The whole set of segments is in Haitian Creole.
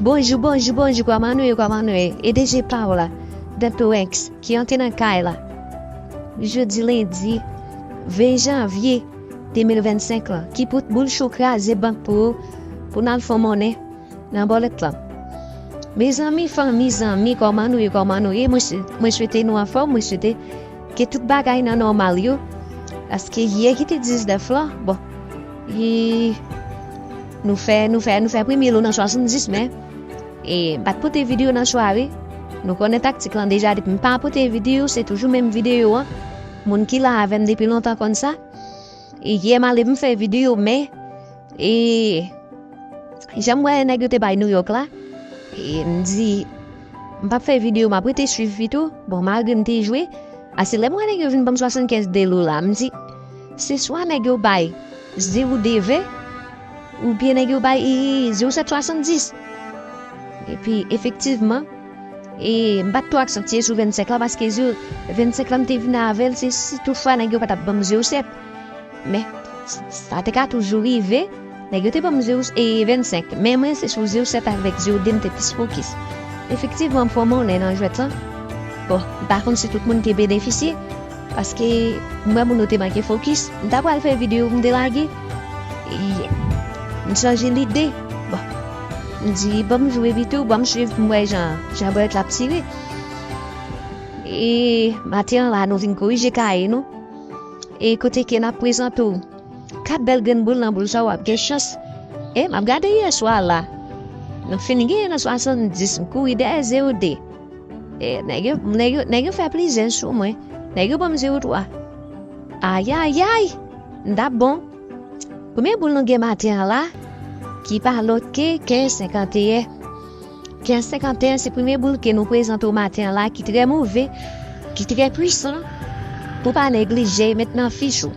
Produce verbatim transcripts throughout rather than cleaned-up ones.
Bonjou, bonjou, bonjou, kòman nou ye, kòman nou ye? E D J pa w la, Dantorex, ki antre nan kay la. Jodi lendi ven janvye de mil vennsenk lan, ki pote boul cho kraze bank pou ou, pou n al fè monnen nan bòlèt lan. Mezanmi, fanmi, zanmi, kòman nou ye, kòman nou ye? Mwen swe-, mwen swete nou anfòm, mwen swete ke tout bagay nan nòmal yo. Paske yè ki te diznèf lan, bon, e nou fè, nou fè, nou fè premye lo nan swasanndis, men, e, m pa t pote videyo nan sware. Nou konnen taktik lan deja, depi m pa pote videyo, se toujou menm videyo an. Moun ki la avè m depi lontan konn sa. E yè m ale m fè videyo, men, e, jan m wè nèg yo te bay New York la, e m di, m p ap fè videyo, m ap rete swiv pito. Bon, malgre m te jwe, a se lè m wè nèg yo vin ban m swasannkenz de lo la, m di, se swa nèg yo bay zewo de ven, oubyen nèg yo bay, e, zewo sèt swasanndis. Epi, efektivman, e, m pa t twò aksantye sou vennsenk lan, paske zewo, vennsenk lan m te vin avè l, se si toutfwa nèg yo pa t ap ban m zewo sèt. Men, sa te ka toujou rive, nèg yo te ban m zewo, e, vennsenk, men mwen se sou zewo sèt avèk zewo de m te plis fokis. Efektivman, m fè monnen nan jwèt lan. Bon, m pa konn si tout moun te benefisye, paske m wè moun yo te manke fokis. M ta pral fè videyo pou m te lage, e m chanje lide. Bon, m di, ban m jwe pito, ban m swiv pou m wè jan, jan bòlèt la ap tire. E maten an la, nou vin korije kaye nou. E kote ke n ap prezante w kat bèl grenn boul nan boul sa, w ap gen chans. E m ap gade yè swa la. Nou fin genyen nan swasanndis, m kouri dèyè zewo de. E nèg yo, nèg yo, nèg yo fè plizyè sou mwen. Nèg yo ban m zewo twa. Ayayay! M t ap bon. Premye boul nou gen maten an la, ki pa lòt ke kenz senkanteyen. Kenz senkanteyen se premye boul ke nou prezante w maten an la, ki trè move, ki trè pwisan, pou pa neglije met nan fich ou.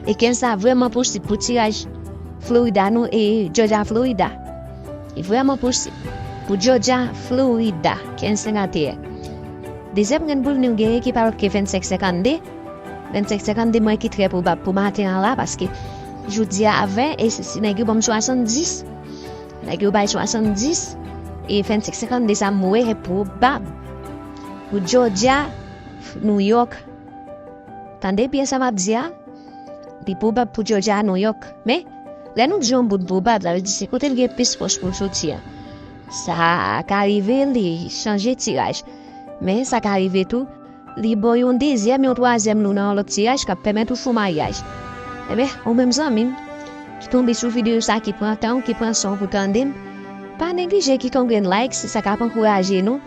E kenz sa vrèman posib pou tiraj Florida nou e Georgia, Florida. Li vrèman posib pou Georgia, Florida, kenz senkanteyen. Dezyèm grenn boul nou genyen ki pa lòt ke vennsenk senkannde. Vennsenk senkannde mwen ki trè pwobab pou maten an la, paske jodi a ven, e si, si nèg yo ban m swasanndis, nèg yo bay swasanndis, e vennsenk senkannde sa m wè pwobab pou Georgia, New York. Tande byen sa m ap di a, li pwobab pou Georgia, New York. Men, lè nou di yon boul pwobab, sa vle di se kote l gen plis fòs pou l soti a. Sa ka rive li chanje tiraj. Men sa ka rive tou, li ba w yon dezyèm, yon twazyèm lo nan yon lòt tiraj k ap pèmèt ou fè yon maryaj. Ebyen, ou menm zanmi m, ki tonbe sou videyo sa, ki pran tan w, ki pran san w pou tande m, pa neglije kite yon grenn like, se sa k ap ankouraje nou.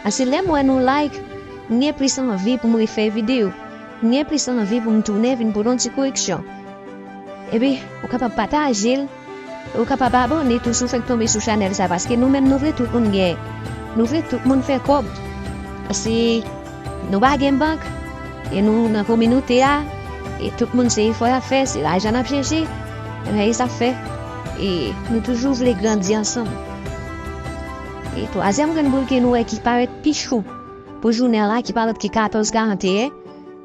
Paske lè m wè nou like, m gen plis anvi pou m refè videyo. M gen plis anvi pou m tounen vin pote yon ti koreksyon. Epi, ou kapab pataje l, ou kapab abòne tou si w fèk tonbe sou chanèl sa, paske nou menm nou vle tout moun gen, nou vle tout moun fè kòb. Paske nou pa gen bank, e nou nan kominote a, e tout moun se efò y ap fè, se lajan n ap chèche, ebyen e sa k fè, e nou toujou vle grandi ansanm. E twazyèm grenn boul ke nou wè ki parèt pi cho pou jounen an la, ki pa lòt ke katòz karanteyen,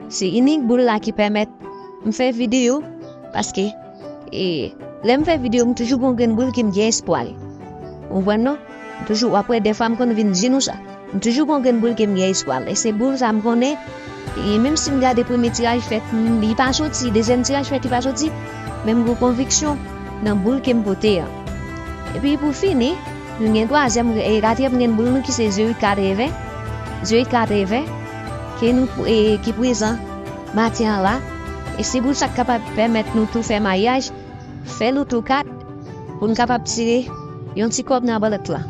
se inik boul la ki pèmèt m fè videyo, paske, e, lè m fè videyo, m toujou gon grenn boul ke m gen espwa li. Ou konprann non? M toujou, w ap wè dèfwa m konn vin di nou sa. M toujou gon grenn boul ke m gen espwa li. E se boul sa m konnen, e menm si m gade premye tiraj fèt, m, li pa soti, dezyèm tiraj fèt, li pa soti, men m gon konviksyon nan boul ke m pote an. Epi pou fini, nou gen twazyèm, e katriyèm grenn boul nou ki se zewo uit katreven, zewo uit katreven, ke nou, e, ki prezan maten an la. E se boul sa k kapab pèmèt nou tou fè maryaj, fè loto kat, pou n kapab tire yon ti kòb nan bòlèt lan.